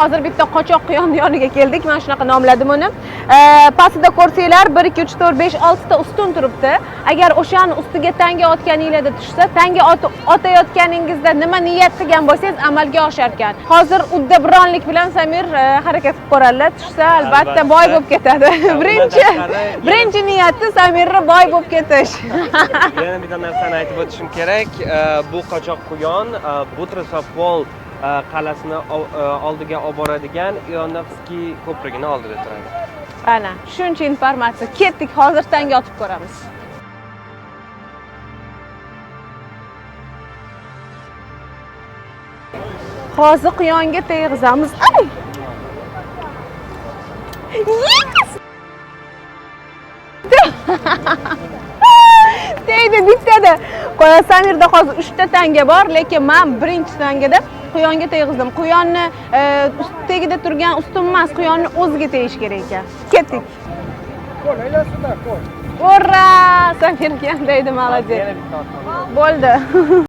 Hozir bitta qochoq quyonni yoniga keldik. Men shunaqa nomladim uni. Pastida ko'rsanglar 1 2 3 4 5 6 ta ustun turibdi. Agar o'shani ustiga tanga otganinglarda tushsa, tanga otayotganingizda nima niyat qilgan bo'lsangiz amalga oshar ekan. Hozir uddaburonlik bilan Samir harakat qilib ko'radilar. Tushsa albatta boy bo'lib ketadi. Birinchi niyati Samirni boy bo'lib ketish. Yana bitta narsani aytib o'tishim kerak. Bu qochoq quyon Butros va Pol qal'asini oldiga olib boradigan Ionovskiy ko'prigini oldida turadi. Ana, shuncha informatsiya. Ketdik, hozir tanga otib ko'ramiz. Hozir quyonga teg'izamiz. Ay! Yes! Tegdi, bittada. Samirda hozir 3 ta tanga bor, lekin men birinchi tangada quyonga teg'izdim. Quyonni tagida turgan ustun emas, quyonni o'ziga tegish kerak ekan. Ketdik. Ura! Samirga ham tegdi, молодец. Yana bitta otib. Bo'ldi.